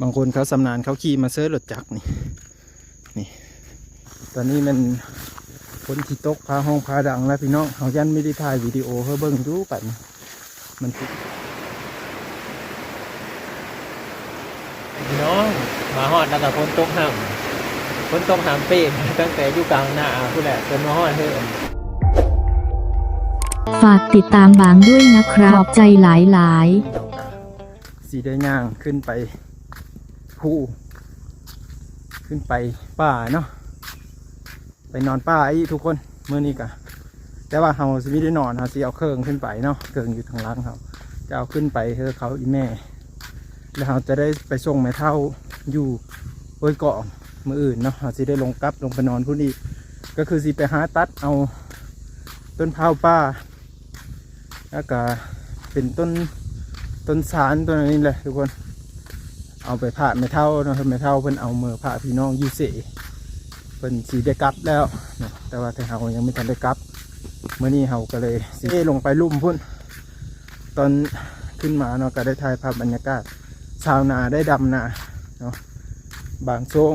ບາງຄົນເຂົາຊຳນານ ເຂົາຂີ່ມາເຊີລົດຈັກນີ້ ນີ້ ຕອນນີ້ແມ່ນຝົນຊິຕົກ ຟ້າຮ້ອງຟ້າດັງແລ້ວພີ່ນ້ອງ. ເຮົາຍັງບໍ່ໄດ້ຖ່າຍວິດີໂອໃຫ້ເບິ່ງຢູ່ ບັດນີ້ມັນຕິດ. ພີ່ນ້ອງ ມາຮອດແລ້ວກໍຝົນຕົກຫ້ຳ ຝົນຕົກຫ້ຳເປນ ຕັ້ງແຕ່ຢູ່ກາງນາພຸ້ນແຫຼະ ຈົນມາຮອດເຮືອນ. ຝາກຕິດตามบางด้วยนะครับ ขอบใจหลายๆ ຊິໄດ້ຍ່າງຂຶ້ນໄປພູ ຂຶ້ນໄປປ່າເນາະ ໄປນອນປ່າອີກທຸກຄົນ ມື້ນີ້ກະ ແຕ່ວ່າເຮົາຊິບໍ່ໄດ້ນອນ ເຮົາຊິເອົາເຄື່ອງຂຶ້ນໄປເນາະ ເຄື່ອງຢູ່ທາງຫຼັງ ເຮົາຈະເອົາຂຶ້ນໄປເຮືອນເຂົາອີ່ແມ່ ແລ້ວເຮົາຈະໄດ້ໄປສົ່ງແມ່ເຖົ້າຢູ່ຫ້ວຍກອງມື້ອື່ນເນາະ. ເຮົາຊິໄດ້ລົງກັບ ລົງໄປນອນພຸ້ນອີກ ກໍຄືຊິໄປຫາຕັດເອົາຕົ້ນພ້າວປ່າ ແລ້ວກະເປັນຕົ້ນ ຕົ້ນຊານຕົ້ນນີ້ແຫຼະທຸກຄົນ ເອົາໄປພາກແມ່ເຖົ້າເນາະ. ແມ່ເຖົ້າເພິ່ນເອົາເມືອພາກພີ່ນ້ອງຢູ່ເສ ເພິ່ນຊິໄດ້ກັບແລ້ວເນາະ ແຕ່ວ່າທາງເຮົາຍັງບໍ່ທັນໄດ້ກັບ. ມື້ນີ້ເຮົາກໍເລີຍຊິລົງໄປລຸ່ມພຸ້ນ ຕອນຂຶ້ນມາເນາະ ກໍໄດ້ຖ່າຍພາບບັນຍາກາດຊາວນາໄດ້ດຳນາເນາະ ບາງຊ່ວງ.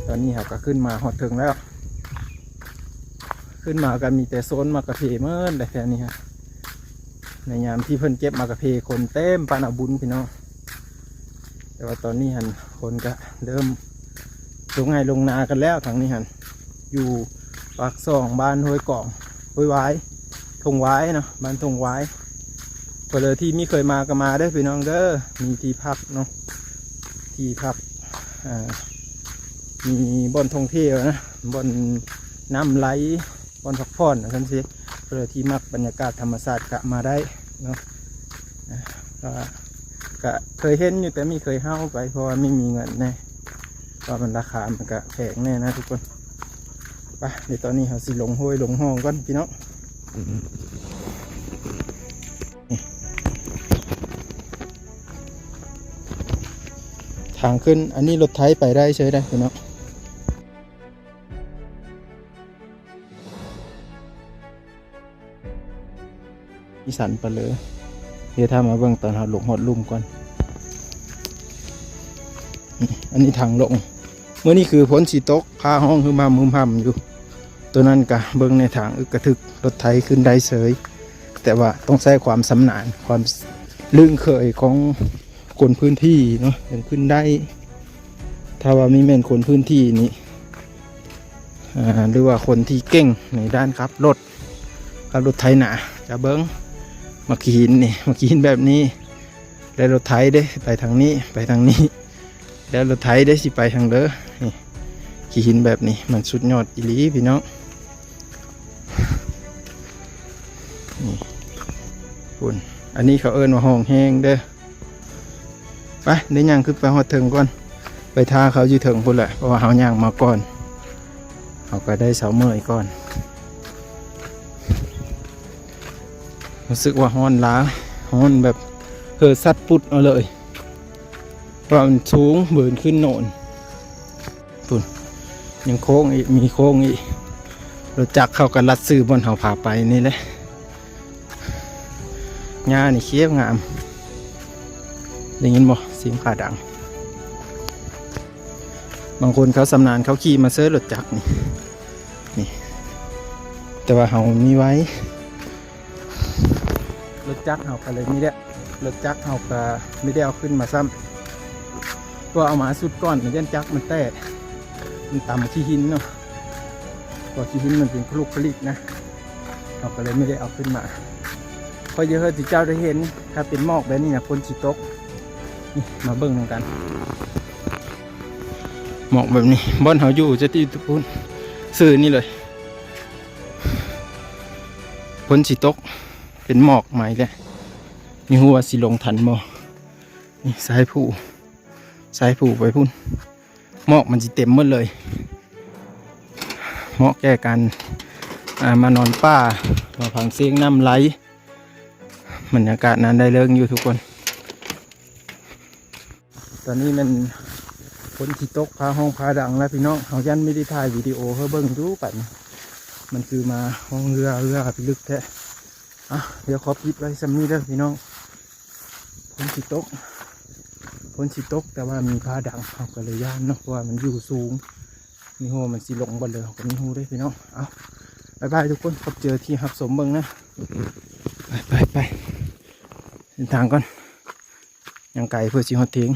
ຕອນນີ້ເຮົາກໍຂຶ້ນມາຮອດເທິງແລ້ວ ຂຶ້ນມາກໍມີແຕ່ໂຊນໝາກກະເພໝົດແຫຼະແຖວນີ້ຮະ ໃນຍາມທີ່ເພິ່ນເກັບໝາກກະເພ ຄົນເຕັມປານເອົາບຸນພີ່ນ້ອງ. ແຕ່ວ່າຕອນນີ້ຫັ້ນ ຄົນກໍເລີ່ມລົງໄຮ່ລົງນາກັນແລ້ວ ທາງນີ້ຫັ້ນ ຢູ່ປາກຊ່ອງ ບ້ານຫ້ວຍກອງ ຫ້ວຍຫວາຍ ທົ່ງຫວາຍເນາະ ບ້ານທົ່ງຫວາຍ. ເພື່ອທີ່ມີເຄີຍມາກໍມາເດີພີ່ນ້ອງເດີ ມີທີ່ພັກເນາະ ທີ່ພັກ ອ່າ ມີບ່ອນທ່ອງທ່ຽວນະ ບ່ອນນ້ຳໄຫຼ ບ່ອນພັກຜ່ອນວ່າຊັ້ນຊິ ເພື່ອທີ່ມັກບັນຍາກາດທຳມະຊາດກະມາໄດ້ເນາະ. ອ່າ ກະເຄີຍເຫັນຢູ່ ແຕ່ມີເຄີຍເຮົາໄປ ເພາະວ່າມີ ມີເງິນແດ່ ວ່າມັນລາຄາມັນກະແພງແດ່ນະທຸກຄົນ. ໄປ ດຽວຕອນນີ້ເຮົາຊິລົງຫ້ວຍລົງຮ່ອງກ່ອນພີ່ນ້ອງ. ທາງຂຶ້ນ ອັນນີ້ລົດໄຖໄປໄດ້ເຊີຍໄດ໋ພີ່ນ້ອງ. ອີສານປະເລີ ດຽວຖ້າມາເບິ່ງຕອນເຮົາລົງຮອດລຸ່ມກ່ອນ. ອັນນີ້ທາງລົງ ມື້ນີ້ຄືຝົນຊິຕົກ ຟ້າຮ້ອງຮຶມຮຳຮຶມຮຳຢູ່. ໂຕນັ້ນກະເບິ່ງໃນທາງອຶກກະທຶກ ລົດໄຖຂຶ້ນໄດ້ເຊີຍ ແຕ່ວ່າຕ້ອງໃຊ້ຄວາມຊຳນານ ຄວາມລຶ້ງເຄີຍຂອງຄົນພື້ນທີ່ເນາະ ຈຶ່ງຂຶ້ນໄດ້. ຖ້າວ່າມີແມ່ນຄົນພື້ນທີ່ນີ້ ອ່າ ຫຼືວ່າຄົນທີ່ເກັ່ງໃນດ້ານຂັບລົດ ຂັບລົດໄຖນາ ຈະເບິ່ງໝາກຫີນນີ້ ໝາກຫີນແບບນີ້ ແລະລົດໄຖເດ້ໄປທາງນີ້ ໄປທາງນີ້ ແລະລົດໄຖເດ້ຊິໄປທາງເດີ. ນີ້ ຂີ້ຫີນແບບນີ້ມັນສຸດຍອດອີ່ຫຼີພີ່ນ້ອງ. ນີ້ພຸ້ນ ອັນນີ້ເຂົາເອີ້ນວ່າຮ່ອງແຮງເດີ. ໄປ ໄດ້ຍ່າງຂຶ້ນໄປຮອດເທິງກ່ອນ ໄປຖ້າເຂົາຢູ່ເທິງພຸ້ນແຫຼະ ເພາະວ່າເຮົາຍ່າງມາກ່ອນ ເຮົາກໍໄດ້ເຊົາເມື່ອຍກ່ອນ. ຮູ້ສຶກວ່າຮ້ອນຫຼາຍ ຮ້ອນແບບເຫີດສັດປຸດເອົາເລີຍ ເພາະວ່າມັນສູງ ເບີນຂຶ້ນໂນນ. ພຸ້ນ ຍັງໂຄ້ງອີກ ມີໂຄ້ງອີກ. ລົດຈັກເຂົາກໍລັດຊື່ບ່ອນເຮົາພາໄປນີ້ແຫຼະ. ຫຍ້ານີ້ຂຽວງາມ ໄດ້ຍິນບໍ່? ສຽງຟ້າດັງ. ບາງຄົນເຂົາຊຳນານ ເຂົາຂີ່ມາເຊີລົດຈັກນີ້ ນີ້ ແຕ່ວ່າເຮົາມີໄວ ລົດຈັກເຮົາກໍເລີຍມີແລ້ວ ລົດຈັກເຮົາກໍມີແລ້ວຂຶ້ນມາຊ້ຳ ເພາະເອົາມາຊຸດກ່ອນ ມັນຢ້ານຈັກມັນແຕກ ມັນຕຳຂີ້ຫີນເນາະ ເພາະຂີ້ຫີນມັນເປັນຄລຸກຄະລິກນະ ເຮົາກໍເລີຍບໍ່ໄດ້ເອົາຂຶ້ນມາ. ຂ້ອຍຢາກໃຫ້ເຈົ້າໄດ້ເຫັນ ຖ້າເປັນໝອກແບບນີ້ນະ ຝົນຊິຕົກ. ນີ້ ມາເບິ່ງນຳກັນ ໝອກແບບນີ້ ບ່ອນເຮົາຢູ່ຈະຕິດພຸ້ນ ຊື່ນີ້ເລີຍ ຝົນຊິຕົກ ເປັນໝອກໃໝ່ແລ້ວ ບໍ່ຮູ້ວ່າຊິລົງທັນບໍ່. ນີ້ ສາຍພູ ສາຍພູໄປພຸ້ນ ໝອກມັນຊິເຕັມໝົດເລີຍ ເໝາະແກ່ການ ອ່າ ມານອນປ່າ ມາຟັງສຽງນ້ຳໄຫຼ ບັນຍາກາດນັ້ນໄດ້ເລີຍຢູ່ທຸກຄົນ. ຕອນນີ້ແມ່ນຝົນຊິຕົກ ຟ້າຮ້ອງຟ້າດັງແລ້ວພີ່ນ້ອງ ເຮົາຍັງບໍ່ໄດ້ຖ່າຍວິດີໂອໃຫ້ເບິ່ງຢູ່ ປານນີ້ ມັນຄືມາຮ້ອງເຮືອ ເຮືອພິລຶກແທ້. ອ່ະ ດຽວຂໍປິດໄວ້ຊ່ຳນີ້ເດີພີ່ນ້ອງ ຝົນຊິຕົກ ຝົນຊິຕົກ ແຕ່ວ່າມີຟ້າດັງ ເຮົາກໍເລີຍຢ້ານເນາະ ເພາະວ່າມັນຢູ່ສູງ ມີຮູ້ວ່າມັນຊິລົງບໍ່ເລີຍ ເຮົາກໍມີຮູ້ເດ້ພີ່ນ້ອງ. ເອົາ ບາຍບາຍທຸກຄົນ ຂອບໃຈທີ່ຮັບຊົມເບິ່ງນະ ໄປໆໆ ເດີນທາງກ່ອນ ຍັງໄກເພື່ອຊິຮອດເຖິງ.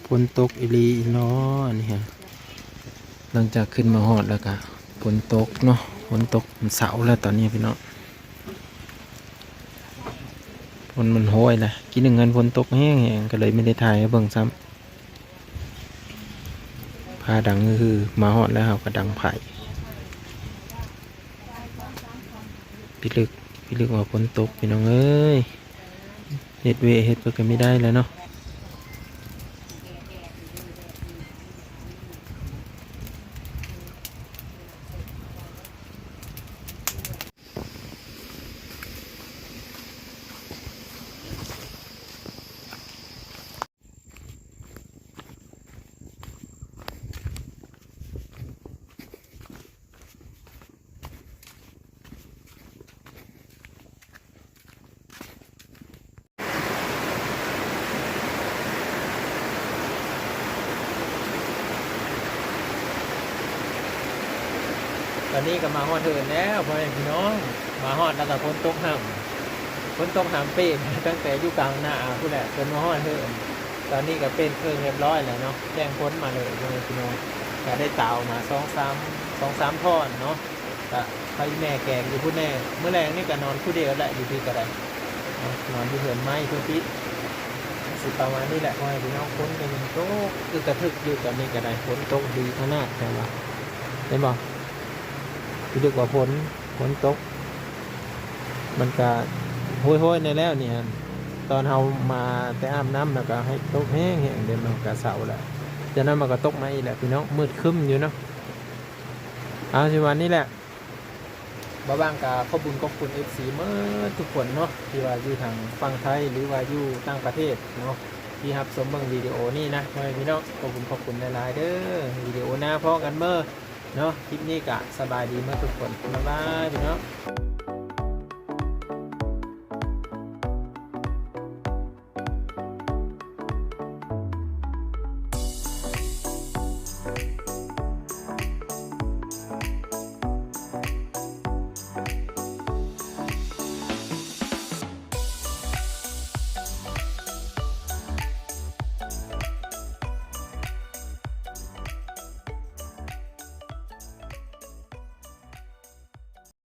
ຝົນຕົກອີ່ຫຼີເນາະ ອັນນີ້ຮະ ຫຼັງຈາກຂຶ້ນມາຮອດແລ້ວກະຝົນຕົກເນາະ ຝົນຕົກ ມັນເຊົ້າແລ້ວຕອນນີ້ພີ່ນ້ອງ ຝົນມັນໂຮຍແລ້ວ ກີ້ໜຶ່ງຫັ້ນຝົນຕົກແຮງໆ ກໍເລີຍບໍ່ໄດ້ຖ່າຍໃຫ້ເບິ່ງຊ້ຳ ຟ້າດັງຮືໆ ມາຮອດແລ້ວເຮົາກໍດັງໄຟ. ພິລຶກ ພິລຶກວ່າຝົນຕົກພີ່ນ້ອງເອີຍ ເຮັດວຽກເຮັດເພິ່ນກໍມີໄດ້ແຫຼະເນາະ. ຕອນນີ້ກໍມາຮອດເຮືອນແລ້ວ ພໍ່ແມ່ພີ່ນ້ອງ. ມາຮອດແລ້ວກໍຝົນຕົກຫ້ຳ ຝົນຕົກຫ້ຳເປນ ຕັ້ງແຕ່ຢູ່ກາງນາພຸ້ນແຫຼະ ຈົນມາຮອດເຮືອນ. ຕອນນີ້ກໍເປັນເຄິ່ງຮຽບຮ້ອຍແລ້ວເນາະ ແຈ້ງພົ້ນມາເລີຍ ພໍ່ແມ່ພີ່ນ້ອງ. ກໍໄດ້ຕາວມາສອງສາມ ສອງສາມທ່ອນເນາະ ກະໄປແມ່ແກງຢູ່ພຸ້ນແດ່. ມື້ແລງນີ້ກະນອນຜູ້ດຽວແຫຼະ ຢູ່ພີ້ກະໄດ້ເນາະ ນອນຢູ່ເຮືອນໄມ້ພຸ້ນຕິ. ຊິປະມານນີ້ແຫຼະ ພໍ່ແມ່ພີ່ນ້ອງ. ຝົນກໍຍັງຕົກອຶກກະທຶກຢູ່ ຕອນນີ້ກະໄດ້ ຝົນຕົກດີຂະໜາດ ແຕ່ວ່າ ເຫັນບໍ່? ຄືນຶກວ່າຝົນ ຝົນຕົກ ມັນກະໂຮຍໆ ແດ່ແລ້ວນີ້ຫັ້ນ. ຕອນເຮົາມາແຕ່ອາບນ້ຳ ແລ້ວກະໃຫ້ຕົກແຮງໆ ດຽວມັນກະເຊົາແລ້ວ. ຈາກນັ້ນມັນກະຕົກມາອີກແຫຼະ ພີ່ນ້ອງ ມືດຄຶ້ມຢູ່ເນາະ. ເອົາ ຊິປະມານນີ້ແຫຼະ. ບ່າວບາງກະຂອບບຸນຂອບຄຸນ ເອັຟຊີ ໝົດທຸກຄົນເນາະ ທີ່ວ່າຢູ່ທາງຝັ່ງໄທ ຫຼືວ່າຢູ່ຕ່າງປະເທດເນາະ ທີ່ຮັບຊົມເບິ່ງວິດີໂອນີ້ນະ ພໍ່ແມ່ພີ່ນ້ອງ. ຂອບຄຸນຂອບຄຸນຫຼາຍໆ ເດີ. ວິດີໂອໜ້າພໍ້ກັນເດີເນາະ. ຄລິບນີ້ກະສະບາຍດີໝົດທຸກຄົນ. ບາຍບາຍ ພີ່ນ້ອງ.